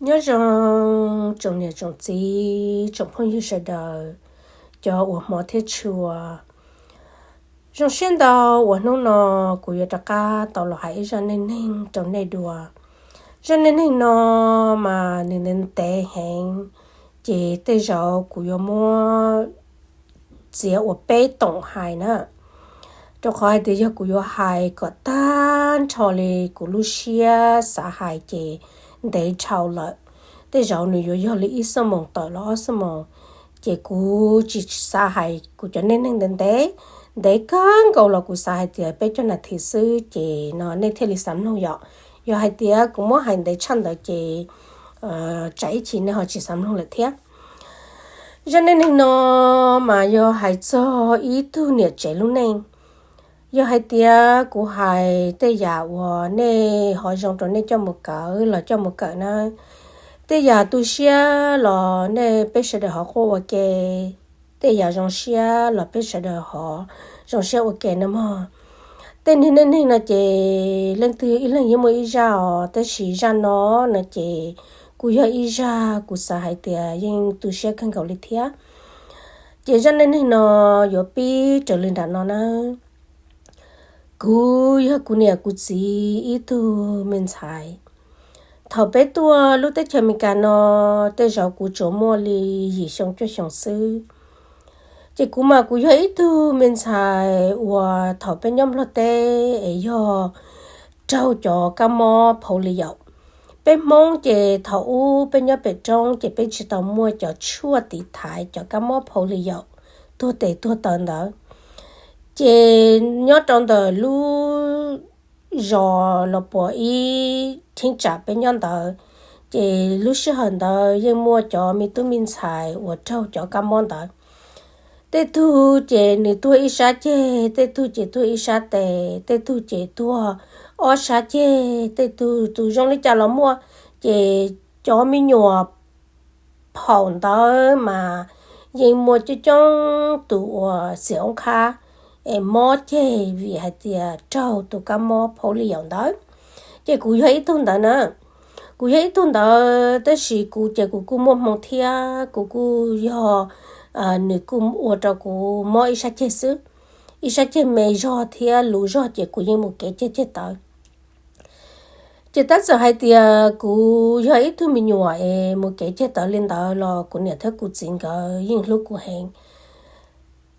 Nyob zoo tsoom niam tsoom txiv tsoom phooj ywg sawv daws, cov uas hmov thiab tshua. Zoo siab ntau uas hnub no kuv yuav rov qab tau los hais ib zaj neej neeg rau nej dua. Zaj neej neeg no mas nws ntev ntev heev, ces tej zaum kuv yuav muab txiav ua peb toom hais na, rau qhov hais tias yog kuv yuav hais kom tag nrho li kuv lub siab xav hais ces ntev dhau lawm. Tej zaum nws yuav yog li ib xuab moos tawm los ob xuab moos, ces kuv tsis xav hais kuv cov neej neeg ntev ntev, ntev kawg nkaus los kuv xav hais tias peb coj nas this xwb ces no nej thiaj li xav mloog yom. Yog hais tias kuv muab hais ntev tshaj ntawd ces tsam ib chim nej ho tsis xav mloog lawm thiab. Zaj neej neeg no mas yog hais txog ib tug niam tsev lub neej. Yog hais tias kuv hais tej yam uas nej ho zoo rau nej coj mus kawm los coj mus kawm na, tej yam tu siab los nej peb sawv daws ho quaj ua ke, tej yam zoo siab los peb sawv daws ho zoo siab ua ke na mog. Tej niag neej neeg no ces leej twg ib leeg yeej muaj ib zaj os, tab sis zaj no no ces kuj yog ib zaj kuv xav hais tias yeej tu siab kawg nkaus li thiab. Ces zaj neej neeg no yuav pib raws li nram no na. Kuv yog kuv niam kuv txiv ib tug me ntxhais. Thaum peb tuaj lub teb chaws Amelikas no, tej zaum kuv tsuas muaj li yim xyoo cuaj xyoo xwb. Ces kuv mas kuv yog ib tug me ntxhais uas thaum peb nyob Nplog teb es yog raug cov kab mob polio. Peb Hmoob ces thaum ub peb nyob pem roob ces peb tsis tau muaj cov tshuaj tiv thaiv cov kab mob polio tuag tes tuag taw ntawd. Ces nyob rau ntawm lub zos los puas ib cheeb tsam peb nyob ntawd, ces lub sij hawm ntawd yeej muaj cov me tub me ntxhais uas raug cov kab mob ntawd. Tej tug ces nws tuag ib sab ceg, tej tug ces tuag ib sab tes, tej tug ces tuag ob sab ceg, tej tug tus zoo li cas los muaj. Ces cov me nyuam phaum ntawd mas yeej muaj coob coob tus uas xiam oob khab es mob ceg vim hais tias raug tus kab mob polio ntawd. Ces kuv yog ib tug ntawd na. Kuv yog ib tug ntawd tab sis kuv ces kuv kuj muaj hmoo thiab, kuv kuj yog, nws kuj ua rau kuv mob ib sab ceg xwb. Ib sab ceg me zog thiab luv zog ces kuv yeej mus kev ceg ceg tawv. Ces tab txawm hais tias kuv yog ib tug me nyuam es mus kev ceg tawv li ntawd los kuv niam thiab kuv txiv nkawd yeej hlub kuv heev.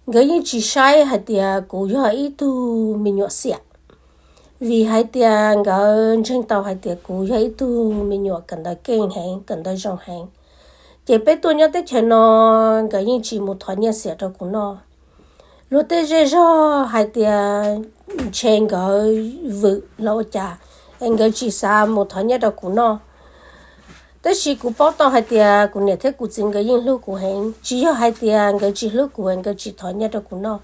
Nkawd yeej tsis saib hais tias kuv yog ib tug me nyuam xiam, vim hais tias nkawd ntseeg tau hais tias kuv yog ib tug me nyuam kawm ntawv keej heev, kawm ntawv zoo heev. Ces peb tuaj nyob teb chaws no, nkawd yeej tsis mus thov nyiaj xiam rau kuv noj. Luag tej zej zog hais tias ntshe nkawd vwm los ua cas es nkawd tsis xav mus thov nyiaj rau kuv noj. Tab sis kuv paub tau hais tias kuv niam thiab kuv txiv nkawd yeej hlub kuv heev, tsis yog hais tias nkawd tsis hlub kuv es nkawd tsis thov nyiaj rau kuv noj.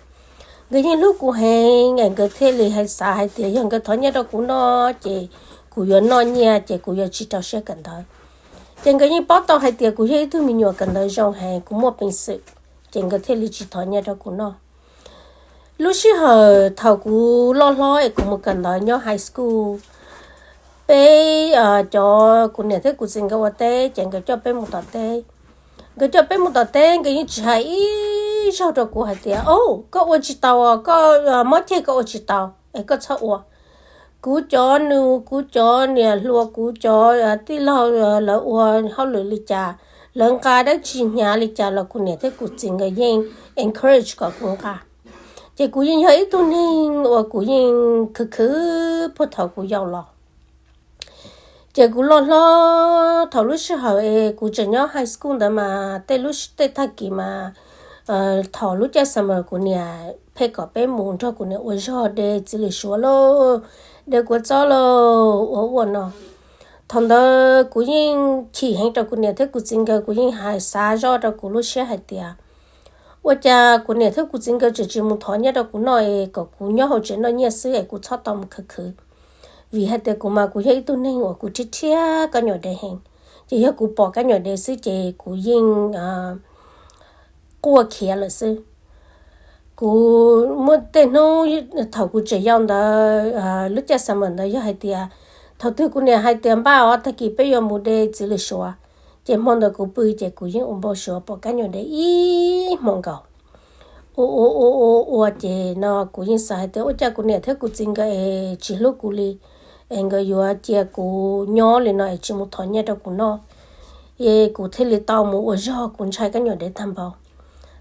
Nkawd yeej hlub kuv heev es nkawd thiaj li xav hais tias yog nkawd thov nyiaj rau kuv noj ces kuv yuav noj nyiaj ces kuv yuav tsis rau siab kawm ntawv. Ces nkawd yeej paub tau hais tias kuv yog ib tug me nyuam kawm ntawv zoo heev, kuv muaj peev xwm, ces nkawd thiaj li tsis thov nyiaj rau kuv noj. Lub sij hawm thaum kuv loj hlob es kuv mus kawm ntawv nyob high school, peb, cov kuv niam thiab kuv txiv nkawd ua teb ces nkawd coj peb mus tom teb. Nkawd coj peb mus tom teb nkawd yeej tsis hais ib zaug rau kuv hais tias, o, koj ua tsis tau, koj mob ceg koj ua tsis tau es koj txhob ua. Kuv cov nus, kuv cov niam hluas, kuv cov tij laug lawv ua hauj lwm li cas, lawv nqa dab tsi hnyav li cas los kuv niam thiab kuv txiv nkawd yeej encourage kom kuv nqa. Ces kuv yeej yog ib tug neeg uas kuv yeej khwv khwv puag thaum kuv yau los. Ces kuv loj hlob thaum lub sij hawm es kuv tseem nyob high school ntawd mas tej lub tej tag kis mas thaum lub caij summer kuv niam pheej kom peb mus nrog kuv niam ua zog de txiv lws suav lauj, de kua txob lauj, ua ua no. Thaum ntawd kuv yeej chim heev rau kuv niam thiab kuv txiv nkawd, kuv yeej hais xav zoj rau kuv lub siab hais tias ua cas kuv niam thiab kuv txiv nkawd tseem tsis mus thov nyiaj rau kuv noj es kom kuv nyob hauv tsev noj nyiaj xwb es kuv txhob tau mus khwv khwv. Vim hais tias kuv mas kuv yog ib tug neeg uas kuv rhiab rhiab kab nyuam dev heev, ces yog kuv pom kab nyuam dev xwb ces kuv yeej quaj khiav lawm xwb. Kuv muaj tej hnub thaum kuv tseem yau ntawd, lub caij summer ntawd yog hais tias Thaum twg kuv niam hais tias npaj os, tag kis peb yuav mus de txiv lws suav, ces hmo ntawd kuv pw ces kuv yeej ua npau suav pom kab nyuam dev ib hmo nkaus. Ua ua ua ua ua ces no kuv yeej xav hais tias ua cas kuv niam thiab kuv txiv nkawd es tsis hlub kuv li, es nkawd yuav cia kuv nyob li no es tsis mus thov nyiaj rau kuv noj, es kuv thiaj li tau mus ua zog, kuv ntshai kab nyuam dev tag npaum.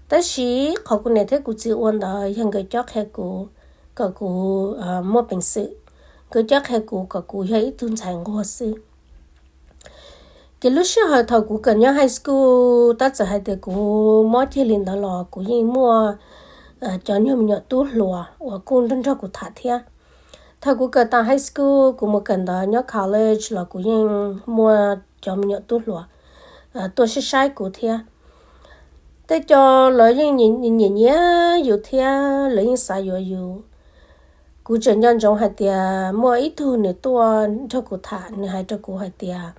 Tab sis qhov kuv niam thiab kuv txiv ua ntawd yog nkawd cob qhia kuv kom kuv muaj peev xwm, nkawd cob qhia kuv kom kuv yog ib tug ntxhais nquag xwb. Ces lub sij hawm thaum kuv kawm nyob high school, tab txawm hais tias kuv mob ceg li ntawd los kuv yeej muaj cov nyuag me nyuam tub hluas uas kuj nrog nrog kuv tham thiab. Thaum kuv kawm tas high school kuv mus kawm ntawv nyob college los kuv yeej muaj cov me nyuam tub hluas tuaj saib saib kuv thiab. Tej co lawv yeej nyiam nyiam yus thiab lawv yeej xav yuav yus. Kuv tseem nco ntsoov hais tias muaj ib tug nws tuaj nrog kuv tham, nws hais rau kuv hais tias,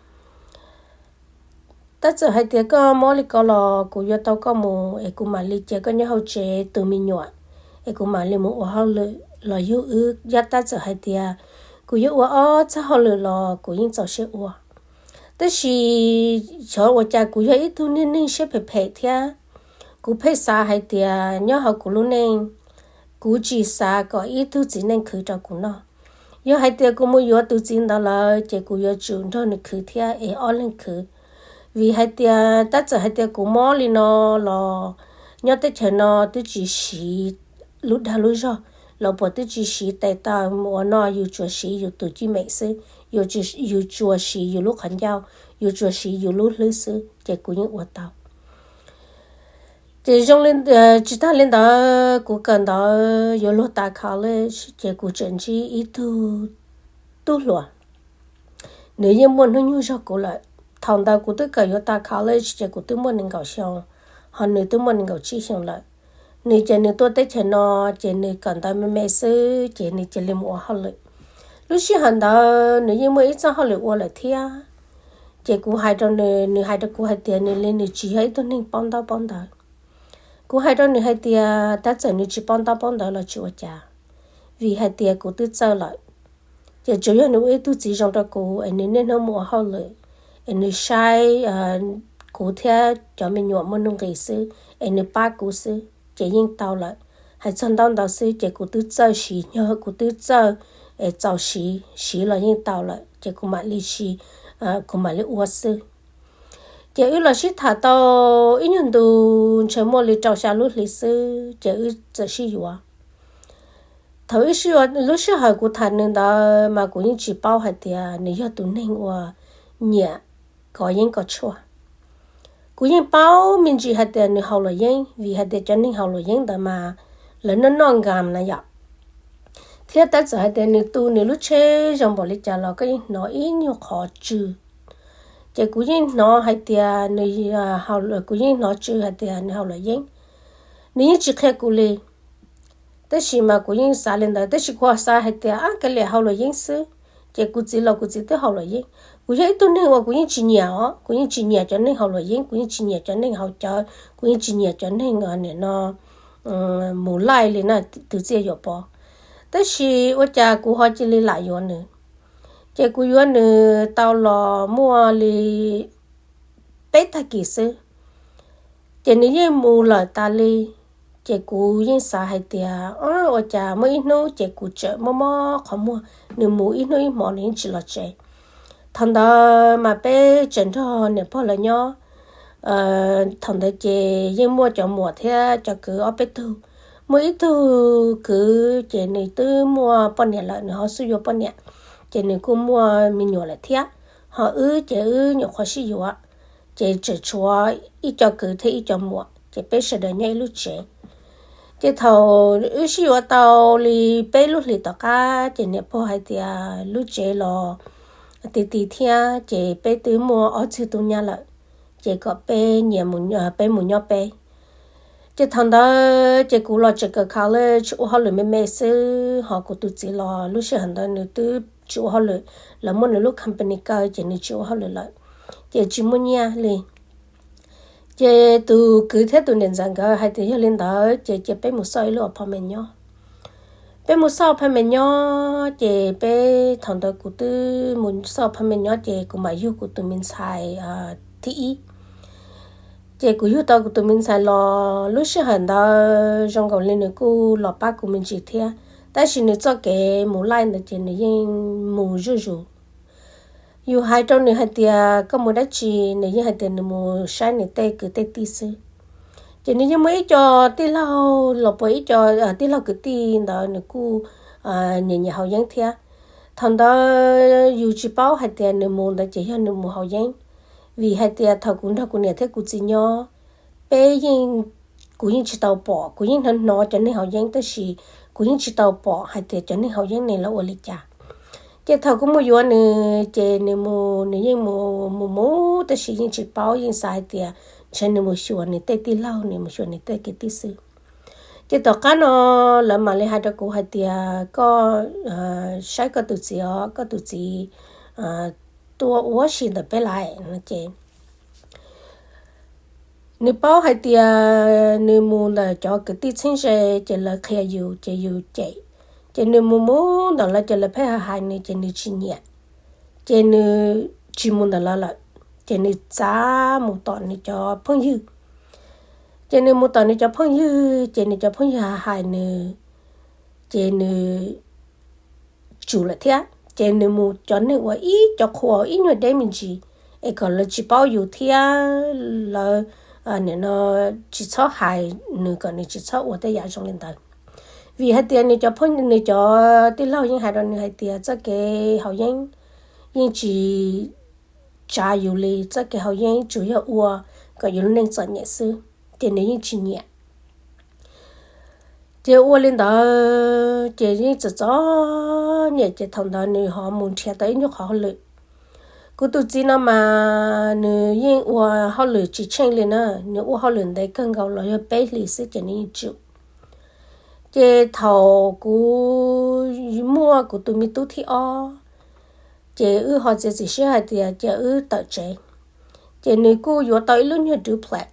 tab txawm hais tias koj mob li ko los kuv yuav tau koj mus es kuv mam li cia koj nyob hauv tsev tu me nyuam, es kuv mam li mus ua hauj lwm los yug wb. Yog tab txawm hais tias kuv yuav ua ob txoj hauj lwm los kuv yeej txaus siab ua. Tab sis xyov ua cas kuv yog ib tug niag neeg siab phem phem thiab, kuv pheej xav hais tias nyob hauv kuv lub neej, kuv tsis xav kom ib tug txiv neej khwv rau kuv noj. Yog hais tias kuv mus yuav tus txiv ntawd lawm ces kuv yuav tsum nrog nws khwv thiab es ob leeg khwv. Vim hais tias tab txawm hais tias kuv mob li no los nyob teb chaws no twb tsis siv lub dag lub zog, los puas twb tsis siv tes taw mus ua noj, yus tsuas siv yus tus cwj mem xwb, yus tsuas siv yus lub qhov ncauj, yus tsuas siv yus lub hlwb xwb ces kuv yeej ua tau. Ces zoo li, tsis tag li ntawd kuv kawm ntawv yuav luag tas college ces kuv tseem ntsib ib tug tub hluas, nws yeej muaj hnub nyoog zog kuv lawm. Thaum ntawd kuv twb kawm yuav tas college ces kuv twb muaj nees nkaum xyoo, ho nws twb muaj nees nkaum tsib xyoo lawm. Nws ces nws tuaj teb chaws no ces nws kawm ntawv me me xwb ces nws cia li mus ua hauj lwm. Lub sij hawm ntawd nws yeej muaj ib txoj hauj lwm ua lawm thiab. Ces kuv hais rau nws, nws hais rau kuv hais tias nws li nws tsis yog ib tug neeg paub ntaub paub ntawv. Kuv hais rau nws hais tias tab txawm nws tsis paub ntaub paub ntawv los tsis ua cas, vim hais tias kuv twb txawj lawm. Ces tsuas yog nws ua ib tug txiv zoo rau kuv es nws niaj hnub mus ua hauj lwm, es nws saib kuv thiab cov me nyuam muaj nuj nqis xwb, es nws pab kuv xwb ces yeej tau lawm. Hais txog ntaub ntawv xwb ces kuv twb txawj siv, yog kuv twb txawj es txaus siv, siv los yeej tau lawm ces kuv mam li siv, kuv mam li ua xwb. Ces wb los sib tham tau ib nyuag ntu, ntshe muaj li rau xya lub hli xwb ces wb txawm sib yuav. Thaum wb sib yuav, lub sij hawm kuv tham nws ntawd mas kuv yeej tsis paub hais tias nws yog tus neeg uas nyiam kov yeeb kov tshuaj. Kuv yeej paub me ntsis hais tias nws haus luam yeeb, vim hais tias cov neeg haus luam yeeb ntawd mas lawv noj noj nkas na yom. Thiab tab txawm hais tias nws tu nws lub tsheb zoo npaum li cas los koj yeej hnov ib nyuag qhov tsw. Ces kuv yeej hnov hais tias nws, kuv yeej hnov tsw hais tias nws haus luam yeeb. Nws yeej tsis qhia kuv li, tab sis mas kuv yeej xav li ntawd, tab sis kuv ho xav hais tias ab, kav liam, haus luam yeeb xwb, ces kuv txiv los kuv txiv twb haus luam yeeb. Kuv yog ib tug neeg uas kuv yeej tsis nyiam os, kuv yeej tsis nyiam cov neeg haus luam yeeb, kuv yeej tsis nyiam cov neeg haus cawv, kuv yeej tsis nyiam cov neeg nim no mus laij li na, tus txiaj yuam pov. Tab sis ua cas kuv ho cia li lam yuav nws. Ces kuv yuav nws tau los muaj li peb tag kis xwb, ces nws yeej mus lawm tas li. Ces kuv yeej xav hais tias ua cas muaj ib hnub ces kuv tseem mob mob qhov muag, nws mus ib hnub ib hmo nws yeej tsis los tsev. Thaum ntawd mas peb tseem nrog niam pog lawv nyob. Thaum ntawd ces yeej muaj cov muam thiab cov kwv ob peb tug. Muaj ib tug kwv ces nws twb muaj poj niam lawm, nws ho xub yuav poj niam, ces nws kuj muaj me nyuam lawm thiab. Ho wb ces wb nyuam qhuav sib yuav, ces tseem tshuav ib co kwv thiab ib co muam, ces peb sawv daws nyob ib lub tsev. Ces thaum wb sib yuav tau li peb lub hlis tom qab ces niam pog hais tias lub tsev los ti ti thiab ces peb twb muaj ob txwg tub nyab lawm, ces kom peb nyias, peb mus nyob peb. Ces thaum ntawd ces kuv los tseem kawm college ua hauj lwm me me xwb, ho kuv tus txiv los lub sij hawm ntawd nws twb tsis ua hauj lwm, lawv muab nws lub company kaw ces nws tsis ua hauj lwm lawm, ces tsis muaj nyiaj li. Ces tus kwv thiab tus niam ntxawm nkawd hais tias yog li ntawd ces cia peb mus xauj ib lub apartment nyob. Peb mus xauj phaj me nyob ces peb thaum ntawd kuv twb mus xauj phaj me nyob ces kuv mam yug kuv tus me ntxhais thib ib. Ces kuv yug tau kuv tus me ntxhais los lub sij hawm ntawd zoo nkaus li nws kuj los pab kuv me ntsis thiab, tab sis nws txoj kev mus laij ntawd ces nws yeej mus zuj zus. Yus hais rau nws hais tias koj mus dab tsi, nws yeej hais tias nws mus saib nws tej kwv tej tij xwb. Ces nws yeej muaj ib co tij laug los puas ib co tij laug kwv tij ntawd nws kuj nyiam nyiam haus yeeb thiab. Thaum ntawd yus tsis paub hais tias nws mus ntawd ces yog nws mus haus yeeb, vim hais tias thaum kuv nrog kuv niam thiab kuv txiv nyob, peb yeej, kuv yeej tsis tau pom, kuv yeej hnov hnov cov neeg haus yeeb tab sis kuv yeej tsis tau pom hais tias cov neeg haus yeeb ne lawv ua li cas. Ces thaum kuv mus yuav nws ces nws mus, nws yeej mus mus mus tab sis yeej tsis paub, yeej xav hais tias ntshe nws mus xyuas nws tej tij laug, nws mus xyuas nws tej kwv tij xwb. Ces tom qab no lawv mam li hais rau kuv hais tias koj saib koj tus txiv os, koj tus txiv tuaj ua si ntawm peb lawm no ces nws paub hais tias nws mus ntawm cov kwv tij txheeb ze ces lawv qhia yus ces yus cem. Ces nws mus mus ntawm lawv ces lawv pheej hais hais nws ces nws tsis nyiam. Ces nws tsis mus ntawm lawv lawm, ces nws txav mus tom nws cov phooj ywg. Ces nws mus tom nws cov phooj ywg ces nws cov phooj ywg hais hais nws, ces nws tsum lawm thiab. Ces nws mus cov neeg uas ib co qhua ib nyuag deb me ntsis, es kom lawv tsis paub yus thiab lawv nim no tsis txhob hais nws kom nws tsis txhob ua tej yam zoo li ntawd. Vim hais tias nws cov phooj, nws cov tij laug yeej hais rau nws hais tias txoj kev haus yeeb yeej tsis tsav yus li, txoj kev haus yeeb tsuas yog ua kom yus lub neej txom nyem xwb, ces nws yeej tsis nyiam. Ces ua li ntawd ces yeej txom txom nyem ces thaum ntawd nws ho mus nrhiav tau ib nyuag qhov hauj lwm. Kuv tus txiv no mas nws yeej ua hauj lwm tsis tsheej li na, nws ua hauj lwm ntev kawg nkaus los yog peb hlis xwb ces nws yeej tsum. Ces thaum kuv muaj kuv tus me tub thib ob, ces wb ho txiav txim siab hais tias cia wb tawm tsev. Ces nws kuj yuav tau ib lub nyuag duplex,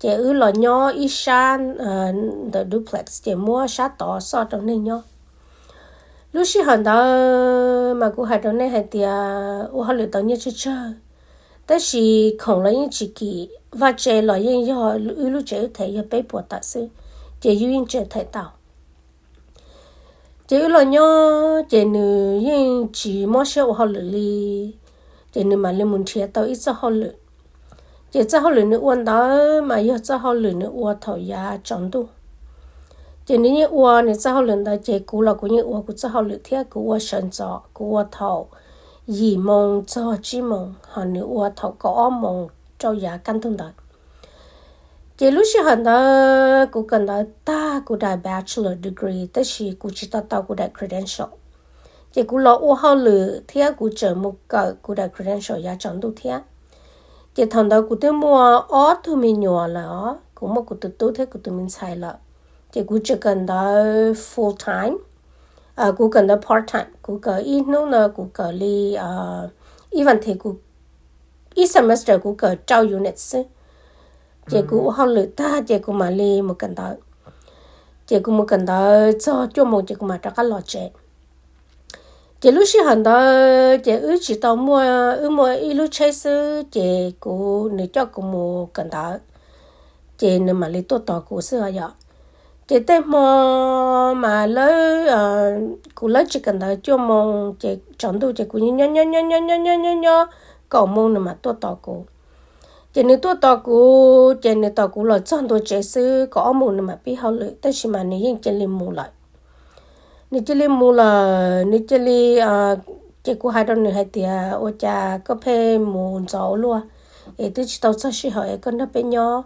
ces wb los nyob ib sab ntawm duplex ces muab sab tod xoj rau neeg nyob. Lub sij hawm ntawd mas kuv hais rau nej hais tias ua hauj lwm tau nyiaj tsawg tsawg, tab sis khoom los yeej tsis kim, vaj tse los yeej yog wb lub tsev wb them yog peb puas tawm xwb, ces yus yeej tseem them tau. Ces wb los nyob ces nws yeej tsis mob siab ua hauj lwm li, ces nws mam li mus nrhiav tau ib txoj hauj lwm. Ces txoj hauj lwm nws ua ntawd mas yog txoj hauj lwm nws ua thaum yav tsaus ntuj. Ces nws yeej ua nws txoj hauj lwm ntawd ces kuv los kuv yeej ua kuv txoj hauj lwm thiab, kuv ua sawv ntxov, kuv ua thaum yim moo txog tsib moo, ho nws ua thaum kaum ob moo rau yav kaj ntug ntawd. Ces lub sij hawm ntawd kuv kawm ntawv tag kuv daim bachelor degree tab sis kuv tsis tau tau kuv daim credential. Ces kuv los ua hauj lwm thiab kuv tseem mus kawm kuv daim credential yav tsaus ntuj thiab. Ces thaum ntawd kuv twb muaj ob tug me nyuam lawm os, kuv muaj kuv tus tub thiab kuv tus me ntxhais lawm. Ces kuv tseem kawm ntawv full time, kuv kawm ntawv part time, kuv kawm ib hnub no kuv kawm li ib vas thiv, kuv ib semester kuv kawm rau unit xwb. Ces kuv ua hauj lwm tag ces kuv mam li mus kawm ntawv. Ces kuv mus kawm ntawv txog cuaj moo ces kuv mam rov qab los tsev. Ces lub sij hawm ntawd ces wb tsis tau muaj, wb muaj ib lub tsheb xwb ces kuv, nws coj kuv mus kawm ntawv, ces nws mam li tuaj tos kuv xwb os yom. Ces tej hmo mas lawv, kuv lawv tsis kawm ntawv cuaj moo ces tsaus ntuj ces kuv nyob nyob nyob nyob nyob nyob nyob nyob nyob kaum moo nws mam tuaj tos kuv. Ces nws tuaj tos kuv ces nws tos kuv los txog ntua tsev xwb, kaum ob moo nws mam pib hauj lwm tab sis mas nws yeej cia li mus lawm. Nws cia li mus lawm, nws cia li, ces kuv hais rau nws hais tias ua cas koj pheej mus ntxov ua luaj, es twb tsis tau txog sij hawm es koj nrog peb nyob,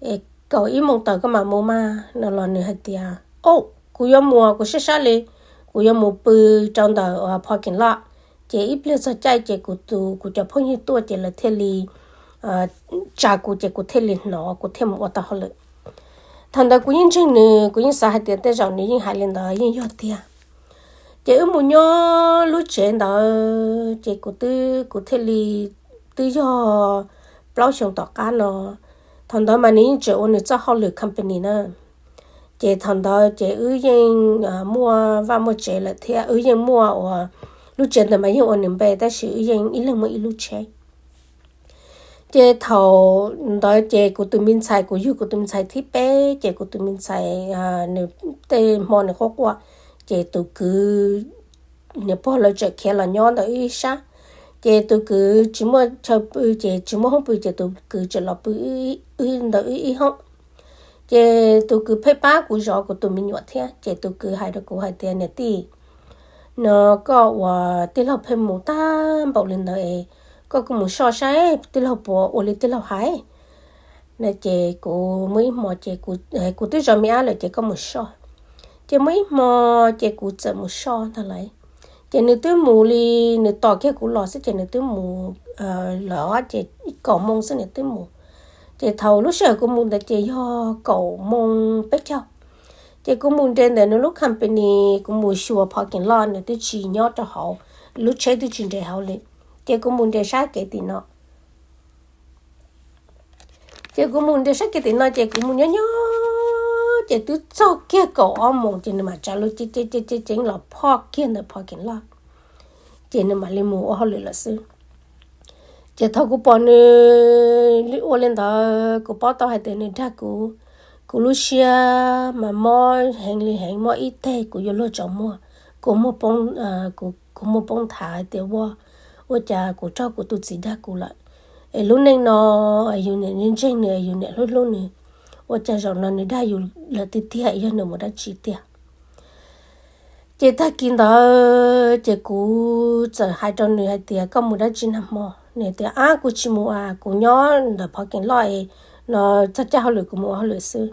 es kaum ib moo tawm koj mam mus mas no los nws hais tias, o, kuv yuav mus, kuv sab sab li, kuv yuav mus pw rau ntawm parking lot, ces ib pliag txog caij ces kuv tus, kuv cov phooj ywg tuaj ces lawv thiaj li tsa kuv ces kuv thiaj li hnov kuv thiaj mus ua tau hauj lwm. Thaum ntawd kuv yeej ntseeg nws, kuv yeej xav hais tias tej zaum nws yeej hais li ntawd yeej yog tiag. Ces wb mus nyob lub tsev ntawd ces kuv twb, kuv thiaj li, twb yog plaub xyoo tom qab no. Thaum ntawd mas nws yeej tseem ua nws txoj hauj lwm company na. Ces thaum ntawd ces wb yeej muaj vaj muaj tsev lawm thiab, wb yeej muaj ua, lub tsev ntawd mas yeej ua nws npe tab sis wb yeej ib leeg muaj ib lub tsheb. Ces thaum ntawd ces kuv tus me ntxhais, kuv yug kuv tus me ntxhais thib peb ces kuv tus me ntxhais nws tej hmo nws quaj quaj, ces tus kwv niam pog lawv txawm khiav los nyob ntawm wb ib sab. Ces tus kwv tsis muaj chaw pw ces tsis muaj hoob pw ces tus kwv txawm los pw ntawm wb ib hoob. Ces tus kwv pheej pab kuv zov kuv tus me nyuam thiab, ces tus kwv hais rau kuv hais tias, Niam tij, no koj ua tij laug pheej mus tag npaum li ntawd es koj kuj mus soj saib tij laug puas ua li tij laug hais. No ces kuv muaj ib hmo ces kuv twb zov me ab lawm ces koj mus soj. Ces muaj ib hmo ces kuv txawm mus soj ntag lauj. Ces nws twb mus li, nws tos kiag kuv los xwb ces nws twb mus lawm ces kaum moo xwb nws twb mus. Ces thaum lub sij hawm kuv mus ntawd ces yog kaum moo peb caug. Ces kuv mus nres ntawm nws lub company, kuv mus xyuas parking lot, nws twb tsis nyob rau hauv, lub tsheb twb tsis nres hauv li. Ces kuv mus nres sab kev tim no. Ces kuv mus nres sab kev tim no ces kuv mus nyob nyob ces twb txog kiag kaum ob moos ces nws mam tsa lub ceev ceev ceev los phoj kiag ntawm parking lot. Ces nws mam li mus ua hauj lwm lawm xwb. Ces thaum kuv pom nws ua li ntawd kuv paub tau hais tias nws dag kuv. Kuv lub siab mas mob heev li heev, mob ib teg kuv yuav luag tsaus muag, kuv muag poob nthav hais tias ua, ua cas kuv raug kuv tus txiv dag kuv lawm. Es lub neej no yus niam ntseeg nws, yus niam hlub hlub nws, ua cas zaum no nws dag yus lawm tiag tiag, yog nws mus dab tsi tiag. Ces tag kis ntawd ces kuv txawm hais rau nws hais tias koj mus dab tsi nag hmo? Nws tias ab kuv tsis mus as, kuv nyob ntawm parking lot no, txog caij hauj lwm kuv mus ua hauj lwm xwb.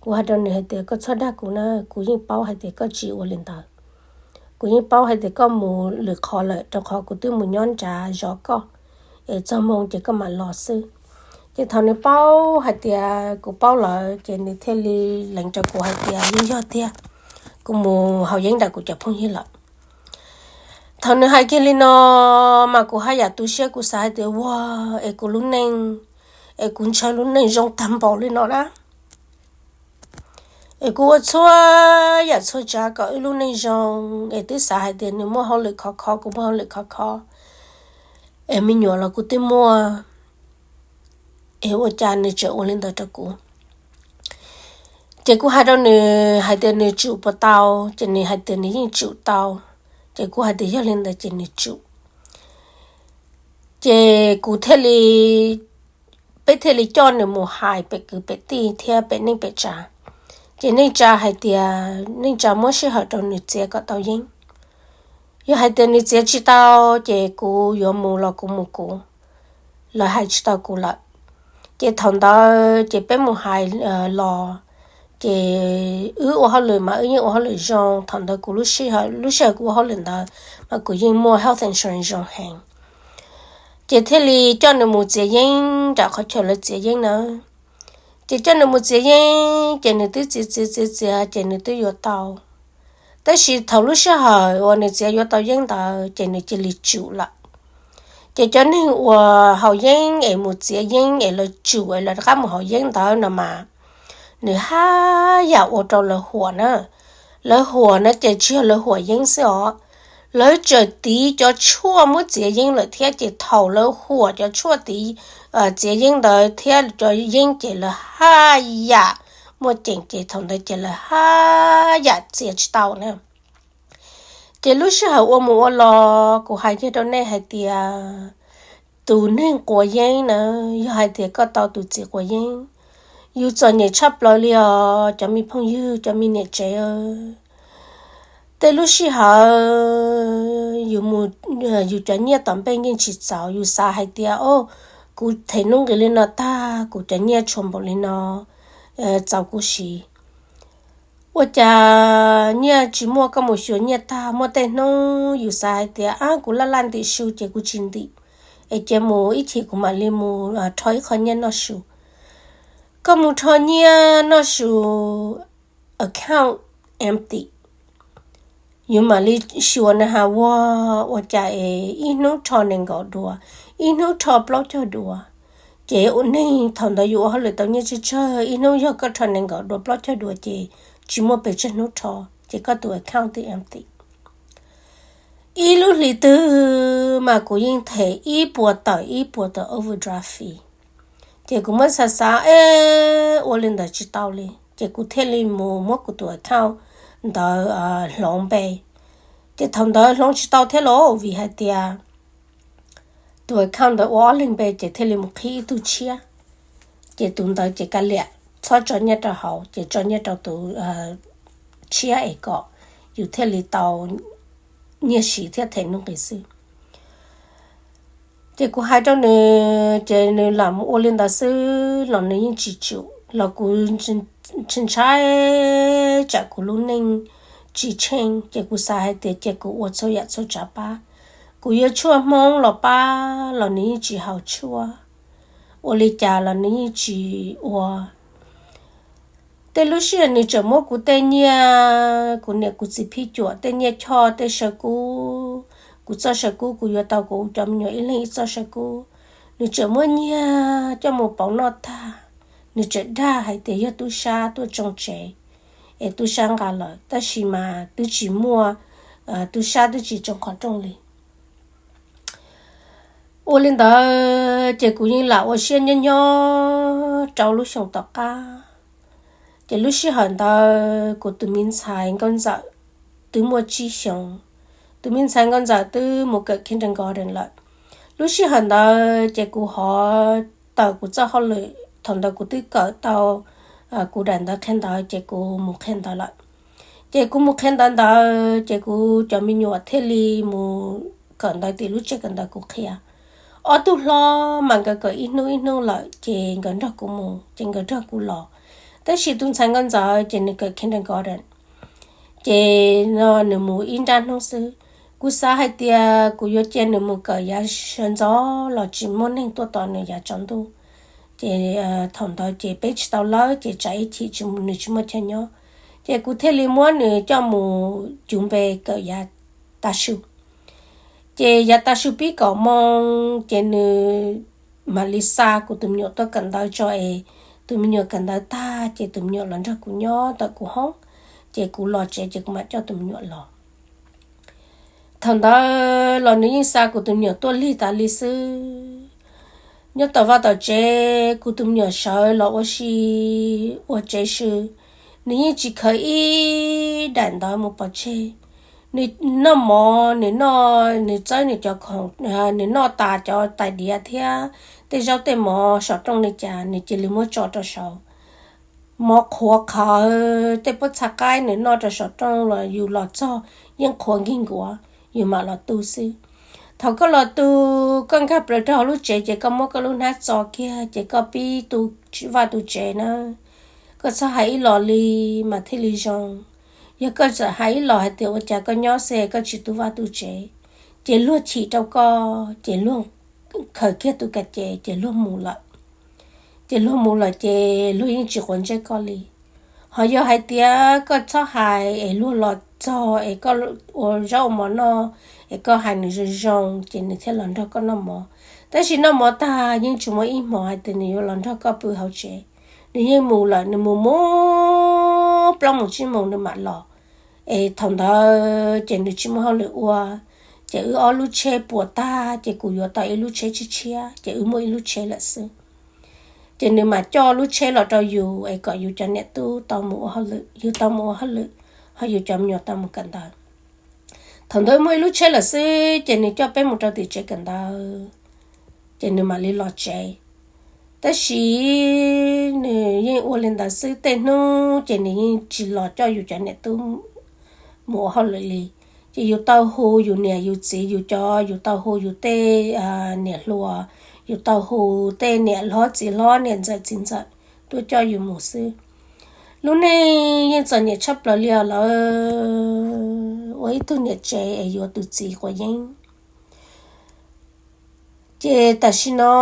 Kuv hais rau nws hais tias koj txhob dag kuv na, kuv yeej paub hais tias koj tsis ua li ntawd. Kuv yeej paub hais tias koj mus lwm qhov lawm rau qhov kuv twb mus nyob nrad zov koj, es txog moo ces koj mam los xwb. Ces thaum nws paub hais tias kuv paub lawm ces nws thiaj li lees rau kuv hais tias yeej yog tiag, kuv mus haus yeeb nram kuv cov phooj ywg lawm. Thaum nws hais kiag li no mas kuv haj yam tu siab, kuv xav hais tias ua, es kuv lub neej, es kuv ntshaw lub neej zoo tag npaum li no na. Es kuv ua txhua yam txhua tsav kom wb lub neej zoo, es twb xav hais tias nws muaj hauj lwm khov kho, kuv muaj hauj lwm khov kho, es me nyuam los kuv twb muaj, es ua cas nws tseem ua li ntawd rau kuv? Ces kuv hais rau nws hais tias nws tsum puas tau, ces nws hais tias nws yeej tsum tau. Ces kuv hais tias yog li ntawd ces nws tsum. Ces kuv thiaj li, peb thiaj li coj nws mus hais pem kwv pem tij thiab pem neej pem tsav. Ces neej tsa hais tias neej tsa muab sij hawm rau nws txiav kom tau yeeb. Yog hais tias nws txiav tsis tau ces kuv yuav mus los kuv mus kuv, lawv hais tsis tau kuv lawm. Ces thaum ntawd ces peb mus hais los, ces wb ua hauj lwm mas wb yeej ua hauj lwm zoo. Thaum ntawd kuv lub sij hawm, lub sij hawm kuv ua hauj lwm ntawd mas kuv yeej muaj health insurance zoo heev. Ces thiaj li coj nws mus txiav yeeb nram qhov chaw lawv txiav yeeb na. Ces coj nws mus txiav yeeb ces nws twb txiav txiav txiav txiav ces nws twb yuav tau. Tab sis thaum lub sij hawm uas nws txiav yuav tau yeeb ntawd ces nws cia li tsum lawm. Ces cov neeg uas haus yeeb es mus txiav yeeb es lawv tsum es lawv rov qab mus haus yeeb ntawd no mas, nws haj yam ua rau lawv huam na. Lawv huam no ces tsis yog lawv huam yeeb xwb os, lawv tseem tiv cov tshuaj muab txiav yeeb lawm thiab. Ces thaum lawv huam cov tshuaj tiv txiav yeeb ntawd thiab cov yeeb ces lawv haj yam muaj ceem, ces thaum ntawd ces lawv haj yam txiav tsis tau na. Ces lub sij hawm ua mus ua los kuv hais kiag rau nej hais tias tus neeg quav yeeb na, yog hais tias koj tau tus txiv quav yeeb, yus txom nyem tshaj plaws li os cov me phooj ywg, cov me niam tsev. Tej lub sij hawm yus mus, yus cov nyiaj tom npej yeej tsis txaus, yus xav hais tias o, kuv them hnub nqis li no tag kuv cov nyiaj tshuav npaum li no, txaus kuv siv. Ua cas nyiaj tsis muaj, koj mus xyuas nyiaj tag muaj tej hnub yus xav hais tias ab kuv laj laj ntim su ces kuv tsis ntim, es cia mus ib chim kuv mam li mus rho ib qho nyiaj noj su. Koj mus rho nyiaj noj su, account empty. Yus mam li xyuas na has ua, ua cas es ib hnub rho nees nkaum dua, ib hnub rho plaub caug dua. Ces neeg thaum ntawd yus ua hauj lwm tau nyiaj tsawg tsawg, ib hnub yog koj rho nees nkaum dua plaub caug dua ces tsis muaj pes tsawg hnub rho, ces koj tus account twb empty. Ib lub hlis twg mas kuv yeej them ib puas tawm ib puas tawm overdraft fee. Ces kuv muab xav xav, ua li ntawd tsis tau li, ces kuv thiaj li mus muab kuv tus account ntawd hloov npe. Ces thaum ntawd hloov tsis tau thiab los vim hais tias tus account ntawd ua ob leeg npe ces thiaj li mus qhib ib tug tshiab. Ces tus ntawd ces kav liam txhob tso nyiaj rau hauv, ces tso nyiaj rau tus tshiab es kom yus thiaj li tau nyiaj siv thiab them nuj nqis xwb. Ces kuv hais rau nws ces nws lam mus ua li ntawd xwb los nws yeej tsis tsum los kuv ntshai tsam kuv lub neej tsis tsheej, ces kuv xav hais tias cia kuv ua txhua yam txhua tsav pab. Kuv yuav tshuaj Hmoob los pab los nws yeej tsis haus tshuaj, ua li cas los nws yeej tsis ua. Tej lub sij hawm nws tseem muab kuv tej nyiaj, kuv niam kuv txiv phij cuam tej nyiaj choj tej saw kub, kuv txoj saw kub kuv yuav tau kuv cov me nyuam ib leeg ib txoj saw kub, nws tseem muab nyiag coj mus pauv noj tag. Nws tseem dag hais tias yog tub sab tuaj tsoo tsev es tub sab nqa lawm, tab sis mas twb tsis muaj, tub sab twb tsis tsoo qhov rooj li. Ua li ntawd ces kuv yeej lam ua siab nyob nyob rau lub xyoo tom qab. Ces lub sij hawm ntawd kuv tus me ntxhais nkauj ntxawm twb muaj tsib xyoos, tus me ntxhais nkauj ntxawm twb mus kawm kindergarten lawm. Lub sij hawm ntawd ces kuv hov tawm kuv txoj hauj lwm, thaum ntawd kuv twb kawm tau kuv daim ntawv qhia ntawv ces kuv mus qhia ntawv lawm. Ces kuv mus qhia ntawv ntawd ces kuv cov me nyuam thiaj li mus kawm ntawv tim lub tsev kawm ntawv kuv qhia. Ob tug hlob mas nkawd kawm ib hnub ib hnub lawm ces nkawd nrog kuv mus ces nkawd nrog kuv los. Tab sis tus ntxhais nkauj ntxawm ces nws kawm kindergarten, ces nws mus ib nrab hnub xwb. Kuv xav hais tias kuv yuav cia nws mus kawm yav sawv ntxov los tsis muaj neeg tuaj tos nws yav tsaus ntuj. Ces thaum ntawd ces peb tsis tau lawb ces tsam ib chim nws tsis muaj chaw nyob, ces kuv thiaj li muab nws coj mus cuv npe kawm yav tav su. Ces yav tav su pib kaum moo ces nws mam li xa kuv tus me nyuam tuaj kawm ntawv tso es tus me nyuam kawm ntawv tag ces tus me nyuam los nrog kuv nyob ntawm kuv hoob, ces kuv los tsev ces kuv mam coj tus me nyuam los. Thaum ntawd los nws yeej xa kuv tus me nyuam tuaj lig tas li xwb. Nyob tom vaj tom tsev kuv tus me nyuam sawv los ua si ua tsev sw, nws yeej tsis khaws ib daim ntawv mus pov tseg. Nws noj mov, nws noj, nws txawb nws cov khoom, nws noj tas cov tais diav thiab tej zaub tej mov saum rooj li cas nws cia li muab tso rau saud. Mov qhuav qhawv, tej pob txha qaib nws noj rau saum rooj los yus los txog yeej qhuav nkig nkuav, yus mam los tu xwb. Thaum koj los tu, koj nkag plaws rau hauv lub tsev ces koj muab koj lub hnab txo kiag ces koj pib tu vaj tu tsev na. Koj txhob hais ib los li mas thiaj li zoo. Yog koj txawm hais ib los hais tias ua cas koj nyob xwb koj tsis tu vaj tu tsev, ces luag chim rau koj ces luag khaws kiag tus kas ces ces luag mus lawm. Ces luag mus lawm ces luag yeej tsis quav ntsej koj li. Ho yog hais tias koj txhob hais es luag los txog es koj ua zaub ua mov noj, es koj hais nws zoo zoo ces nws thiaj los nrog koj noj mov. Tab sis noj mov tag yeej tsis muaj ib hmos hais tias nws yuav los nrog koj pw hauv tsev. Nws yeej mus lawm, nws mus mus plaub moos tsib moos nws mam los. Es thaum ntawd ces nws tsis muaj hauj lwm ua, ces wb ob lub tsheb puas tag ces kuv yuav tau ib lub tsheb tshiab tshiab ces wb muaj ib lub tsheb lawm xwb. Ces nws mam coj lub tsheb los rau yus es kom yus cov niam tub tau mus ua hauj lwm, yus tau mus ua hauj lwm, ho yus cov me nyuam tau mus kawm ntawv. Thaum ntawd muaj ib lub tsheb lawm xwb ces nws coj peb mus rau tim tsev kawm ntawv, ces nws mam li los tsev. Tab sis nws yeej ua li ntawd xwb, tej hnub ces nws yeej tsis los coj yus cov niam tub mus ua hauj lwm li. Ces yus tau hu yus niam yus txiv yus cov, yus tau hu yus tej niam hluas, yus tau hu tej niam hlob txiv hlob niam ntxawm txiv ntxawm tuaj coj yus mus xwb. Lub neej yeej txom nyem tshaj plaws li os lawm, ua ib tug niam tsev es yuav tus txiv quav yeeb. Ces tam sim no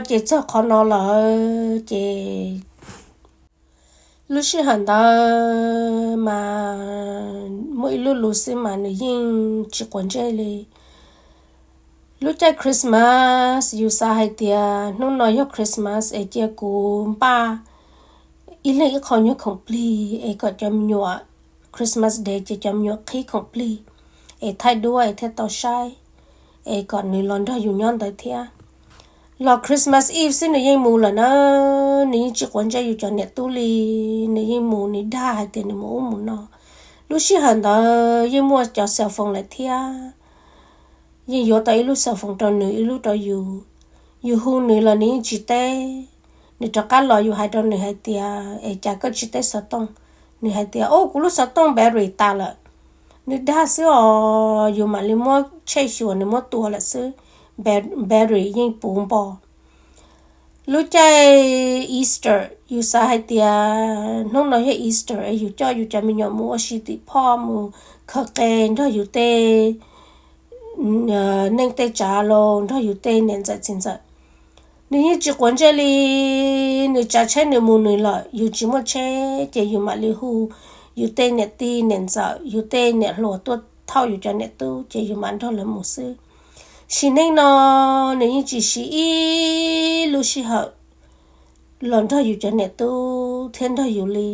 ces txog qhov no lawm ces lub sij hawm ntawd mas muaj ib lub lus xwb mas nws yeej tsis quav ntsej li. Lub caij Christmas yus xav hais tias hnub no yog Christmas es cia kuv npaj ib leeg ib qho nyuag khoom plig es kom cov me nyuam Christmas Day ces cov me nyuam qhib khoom plig es thaij duab es thiaj tau saib, es kom nws los nrog yus nyob ntawd thiab. Los Christmas Eve xwb nws yeej mus lawm na, nws yeej tsis quav ntsej yus cov niam tub li, nws yeej mus, nws dag hais tias nws mus ub mus no. Lub sij hawm ntawd yeej muaj cov cell phone lawm thiab, yeej yuav tau ib lub cell phone rau nws ib lub rau yus. Yus hu nws los nws yeej tsis teb. Nws rov qab los yus hais rau nws hais tias es cas koj tsis teb xov tooj? Nws hais tias o kuv lub xov tooj battery tas lawm. Nws dag xwb os, yus mam li muab check xyuas nws muab tua lawm xwb, battery yeej puv npo. Lub caij Easter yus xav hais tias hnub no yog Easter es yus coj yus cov me nyuam mus ua si tim phoj, mus khaws qe nrog yus tej neej tej tsav los nrog yus tej niam ntxawm txiv ntxawm. Nws yeej tsis quav ntsej li, nws tsav tsheb nws mus nws lawm, yus tsis muaj tsheb ces yus mam li hu yus tej niam tij niam ntxawm, yus tej niam hluas tuaj thauj yus cov niam tub ces yus mam nrog lawv mus xwb. Sim neej no nws yeej tsis siv ib lub sij hawm los nrog yus cov niam tub thiab nrog yus li.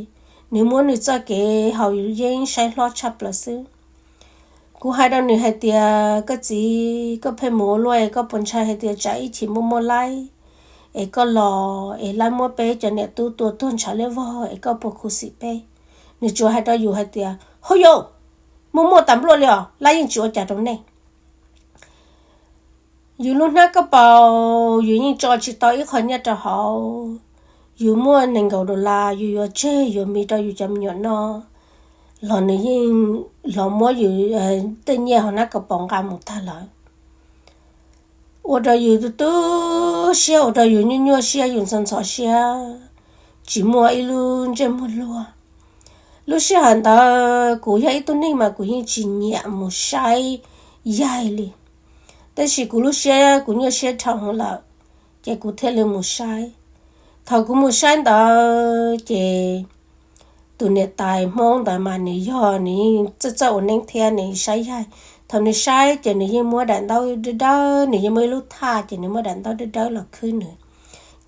Nws muab nws txoj kev haus yus yeeb saib hlob tshaj plaws xwb. Kuv hais rau nws hais tias koj txiv, koj pheej mus ua luaj es koj puas ntshai hais tias tsam ib chim muaj muaj laib es koj los es laib muab peb cov niam tub tua tuag ntshav liab vog es koj puas khuv xim peb? Nws tsuas hais rau yus hais tias hauj yau, muaj muaj tas npluaj li os, laib yeej tsis ua cas rau nej. Yus lub hnab kauj paus yus yeej tso tsis tau ib qho nyiaj rau hauv. Yus muaj nees nkaum dollar yus yuav tseg yuav mis rau yus cov me nyuam noj los nws yeej los muab yus tej nyiaj hauv hnab kauj paus nqa mus tag lawm. Ua rau yus tu tu siab, ua rau yus nyuaj nyuaj siab, yus ntxhov ntxhov siab, tsis muaj ib lub ntsej muag luag. Lub sij hawm ntawd kuv yog ib tug neeg mas kuv yeej tsis nyiam mus saib yaig li, tab sis kuv lub siab kuv nyuaj siab dhau heev lawm, ces kuv thiaj li mus saib. Thaum kuv mus saib ntawd ces tus niam tais Hmoob ntawd mas nws yog nws yeej txawj txawj ua neeb thiab nws saib yaig. Thaum nws saib ces nws yeej muab daim ntaub dawb dawb, nws yeej muaj ib lub thaj ces nws muab daim ntaub dawb dawb los khwb nws.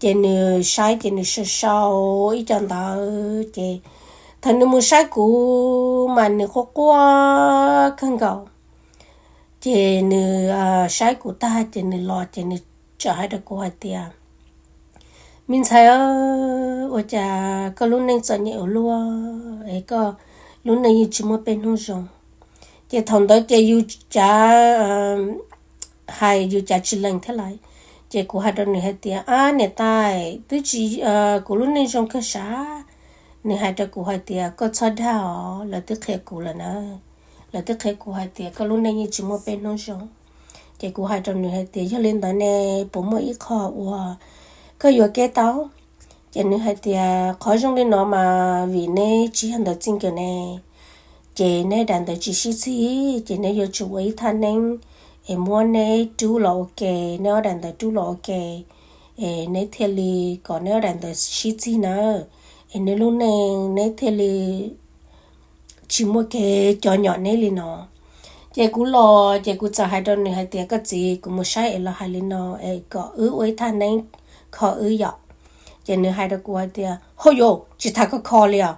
Ces nws saib ces nws sau sau ib co ntawd ces thaum nws mus saib kuv mas nws quaj quaj kawg nkaus. Ces nws saib kuv tag ces nws los ces nws txawm hais rau kuv hais tias, me ntxhais, ua cas koj lub neej txom nyem ua luaj es koj lub neej yeej tsis muaj peb hnub zoo? Ces thaum ntawd ces yus cav hais yus cav tsis lees thiab lawm. Ces kuv hais rau nws hais tias, ab niam tais, twb tsis, kuv lub neej zoo kawg sav. Nws hais rau kuv hais tias koj txhob dag os, lawv twb qhia kuv lawm na. Lawv twb qhia kuv hais tias koj lub neej yeej tsis muaj peb hnub zoo. Ces kuv hais rau nws hais tias yog li ntawd ne, puas muaj ib qho uas koj yuav kev tau? Ces nws hais tias qhov zoo li no mas vim neb tsis yog ntawd txij nkawm ne, ces neb daim ntawd tsis sib txig, ces neb yuav tsum ua ib thaj neeb es muab neb rub los ua ke, neb ob daim ntawd rub los ua ke, es neb thiaj li kom neb ob daim ntawd sib txig nawb, es neb lub neej neb thiaj li tsis muaj kev cov nyom neb li no. Ces kuv los ces kuv txawm hais rau nws hais tias koj txiv, kuv mus saib es los hais li no es kom wb ua ib thaj neeb kho wb yom. Ces nws hais rau kuv hais tias hauj yau, tsis tas koj kho li os.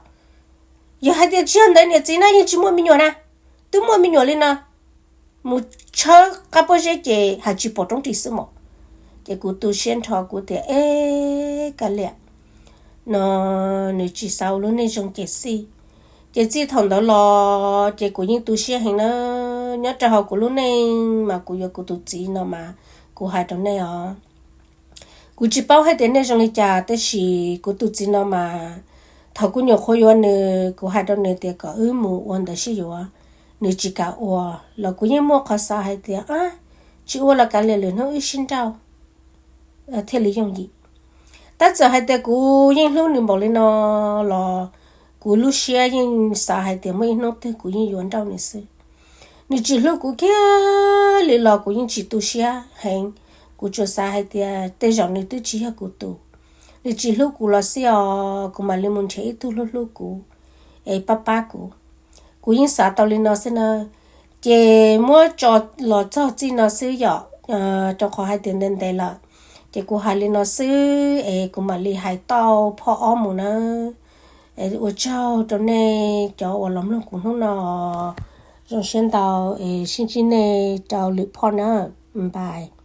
Yog hais tias tsis yog ntawd niam txiv na yeej tsis muaj me nyuam na, twb muaj me nyuam li no, mus tshawb qab pob zeb ces hais tsis pom roob ris xwb mos. Ces kuv tu siab nrho kuv tias eb kav liam, no nws tsis xav ua lub neej zoo ces xij. Ces txij thaum ntawd los ces kuv yeej tu siab heev na. Nyob rau hauv kuv lub neej mas kuv yuav kuv tus txiv no mas kuv hais rau nej os, kuv tsis paub hais tias nej zoo li cas tab sis kuv tus txiv no mas thaum kuv nyuam qhuav yuav nws kuv hais rau nws tias kom wb mus ua ntawv sib yuav, nws tsis kam ua los kuv yeej muaj qhov xav hais tias ab, tsis ua los kav liam, lwm hnub wb sib nrauj thiaj li yooj yim. Tab txawm hais tias kuv yeej hlub nws npaum li no los kuv lub siab yeej xav hais tias muaj ib hnub twg kuv yeej yuav nrauj nws xwb. Nws tsis hlub kuv kiag li los kuv yeej tsis tu siab heev, kuv tsuas xav hais tias tej zaum nws twb tsis yog kuv tus. Nws tsis hlub kuv los xij os, kuv mam li mus nrhiav ib tug hlub hlub kuv es pab pab kuv. Kuv yeej xav tau li no xwb na. Ces muab tso los txog txij no xwb yom, rau qhov hais tias ntev ntev lawm, ces kuv hais li no xwb es kuv mam li hais tau phoj ob mus nawb. Ua tsaug rau nej cov uas los mloog kuv hnub no. Zoo siab ntau es sib ntsib nej rau lwm part na. Bye.